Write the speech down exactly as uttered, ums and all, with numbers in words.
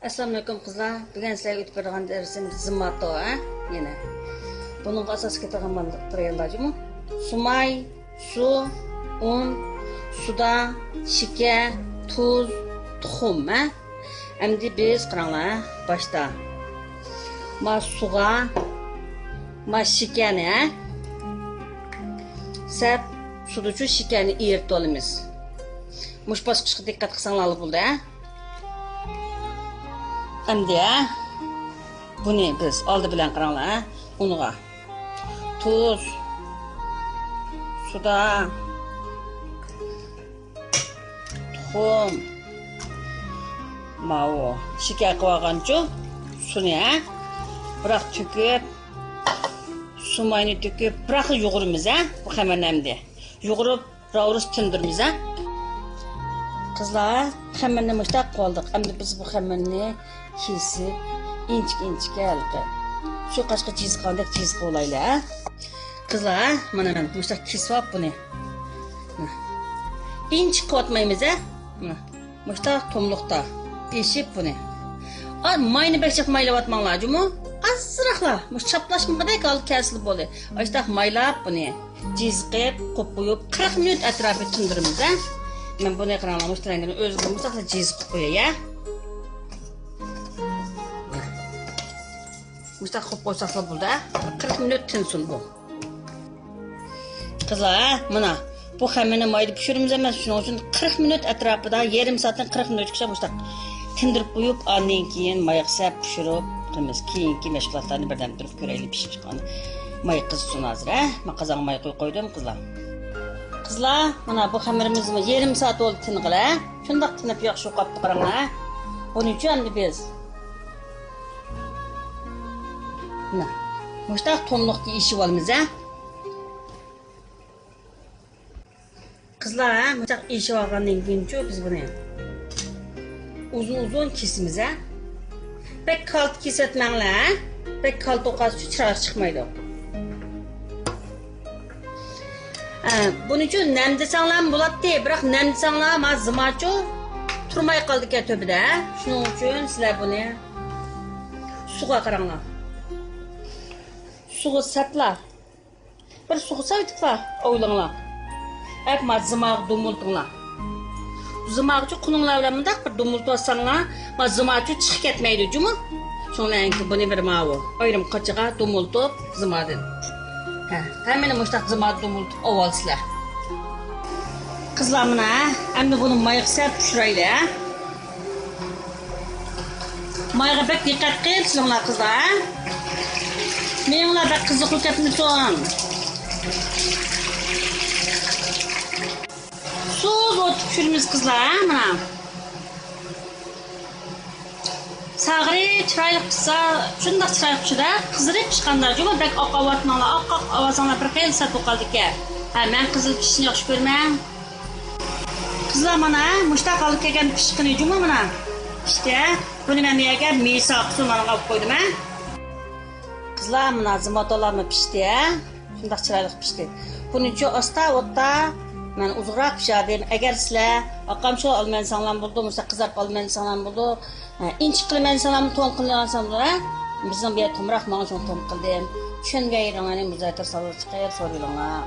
ئەسسالامۇئەلەيكۇم قىزلار. بۈگۈن سىلەرگە ئۆتۈپ بېرىدىغان دەرسىمىز زىماتو، ھە؟ يەنە. بۇنىڭغا ئاساسىي كېتىدىغان ماتېرىياللار جۇمۇ. سۇماي، سۇ، ئۇن، سۇدا، شېكەر، تۇز، تۇخۇم، ھە؟ ئەمدى بىز قاراڭلار، ھە؟ باشتا. ما سۇغا، ما شېكەرنى، ھە؟ سەپ سۇدىچۇ شېكەرنى ئېرىتىۋالىمىز. مۇشۇ باسقۇچقا دىققەت قىلساڭلار بولدى، ھە؟ ئەمدى بۇنى بىز ئالدى بىلەن قاراڭلار، ئۇنغا تۇز، سۇدا، تۇخۇم، ماۋۇ شېكەر قىلىۋالغانچۇ سۇنى، ھە، بىراق تۆكۈپ، سۇماينى تۆكۈپ، بىراقلا يۇغۇرىمىز، ھە، بۇ خەمىرنى ئەمدى يۇغۇرۇپ، راۋۇرۇس تىندۇرىمىز، ھە. قىزلار، خەمىرنى مۇشتاق قىلىۋالدۇق. ئەمدى بىز بۇ خەمىرنى كېسىپ، ئىنچىكە-ئىنچىكە ھېلىقى سۇ قاچقا جىز قىلغاندەك جىز قىلىۋالايلى، ھە. قىزلار، مانا مەن مۇشتاق كېسىۋاپ بۇنى. مانا. ئىنچىكە قىلىۋاتمايمىز، ھە. مانا. مۇشتاق توملۇقتا ئېشىپ بۇنى. ئا، ماينى بەك جىق مايلاۋاتماڭلار جۇمۇ. ئازراقلا، مۇشۇ چاپلاشمىغۇدەك ھالغا كەلسىلا بولدى. ئاشتاق مايلاپ بۇنى جىز قىلىپ، قويۇپ قويۇپ، قىرىق مىنۇت ئەتراپىدا تىندۇرىمىز، ھە. مەن بۇنى قاراڭلار، مۇشۇ رەڭگىنى ئۆزى بولمىساقلا جىز قىلىپ قوياي، ھە. مۇشتاق قىلىپ قويساقلا بولدى، ھە. قىرىق مىنۇت تىنسۇن بۇ. قىزلار، ھە، مانا، بۇ خەمىرنى مايدا پىشۇرىمىز ئەمەس، شۇنىڭ ئۈچۈن قىرىق مىنۇت ئەتراپىدا، يېرىم سائەتتىن قىرىق مىنۇتقىچە مۇشۇنداق تىندۇرۇپ قويۇپ، ئاندىن كېيىن مايغا سەپ پىشۇرۇپ قويىمىز. كېيىنكى مەشغۇلاتلارنى بىردەم تۇرۇپ كۆرەيلى پىشىپ چىققان. ماي قىزسۇن ھازىر، ھە؟ مەن قازانغا ماي قويۇپ قويدۇم، قىزلار. قىزلار، مانا بۇ خەمىرىمىزمۇ يېرىم سائەت بولدى تىنغىلى. شۇنداق تىنىپ ياخشى قاپتۇ، قاراڭلار. بۇنى ئۈچۈن ئەمدى بىز، مانا، مۇشتاق توملۇقتا ئېشىۋالىمىز، ھە؟ قىزلار، ھە، مۇشۇنداق ئېشىۋالغاندىن كېيىنچۇ بىز بۇنى ئۇزۇن-ئۇزۇن كېسىمىز، ھە. بەك كالتە كېسىۋەتمەڭلار، ھە. بەك كالتە بولۇپ قالسىچۇ چىرايلىق چىقمايدۇ. ھە، بۇنىچۇ نەم دېسەڭلارمۇ بولاتتى، بىراق نەم دېسەڭلار، ما زىماچۇ تۇرماي قالىدىكەن تۆپىدە، ھە. شۇنىڭ ئۈچۈن سىلەر بۇنى سۇغا قاراڭلار. سۇغا سەپلا. بىر سۇغا سەۋېتىپلا ئويلىڭلار. ئەپ ما زىماغا دومۇلتۇڭلار. زىماغىچۇ قولۇڭلار بىلەن مۇنداق بىر دومۇلتۇۋاتساڭلار، ما زىماچۇ چىقىپ كەتمەيدۇ جۇمۇ. شۇنىڭ بىلەن بۇنى بىر ماۋۇ ئايرىم قاچىغا دومۇلتۇپ زىمادىن. ھە، ھەممىنى مۇشتاق زىمادا دومۇلتۇپ ئاۋالسىلەر. قىزلار مانا، ئەمدى بۇنى مايغا سەپ پىشۇرايلى، ھە. مايغا بەك دىققەت قىلىپ سېلىڭلار قىزلار، ھە؟ مېڭىڭلار بەك قىزىقلىق كەتمىسۇن. سۇس ئوتتا پىشۇرىمىز قىزلار، ھە؟ مانا. ساغرى چىرايلىق پىشسا، شۇنداق چىرايلىق پىشىدۇ، قىزىرىپ پىشقاندا جۇمۇ بەك ئاق ئاۋاتماڭلار، ئاق ئاق ئاۋاتساڭلار بىر خىل سەت بولۇپ قالىدىكەن. ھە، مەن قىزىل پىشىشىنى ياخشى كۆرىمەن. قىزلار، مانا، مۇشتاق ھالغا كەلگەن پىشقىنى جۇمۇ، مانا، پىشتى. بۇنى مەن بۇ يەرگە مېيىسى ئاقسۇن مانىغا ئېلىپ قويدۇم، ھە. قىزلار، مانا، زىماتولارمۇ پىشتى، ھە. شۇنداق چىرايلىق پىشتى. بۇنىچۇ ئاستا ئوتتا مەن ئۇزۇنراق پىشاردىم. ئەگەر سىلەر ئاقامچىلار ئالىمەن دېسەڭلارمۇ بولىدۇ، مۇشۇنداق قىزارتىپ ئالىمەن دېسەڭلارمۇ بولىدۇ. ھە، ئىنچىكە قىلىمەن دېسەڭلارمۇ، توم قىلىمەن دېسەڭلار بولىدۇ، ھە. بىزنىڭ بۇ يەر تومراق، ماڭا شۇڭا توم قىلدىم. چۈشەنمىگەن يېرىڭلارنى مۇزاتىر سالغا چىقىپ سورىۋېلىڭلار.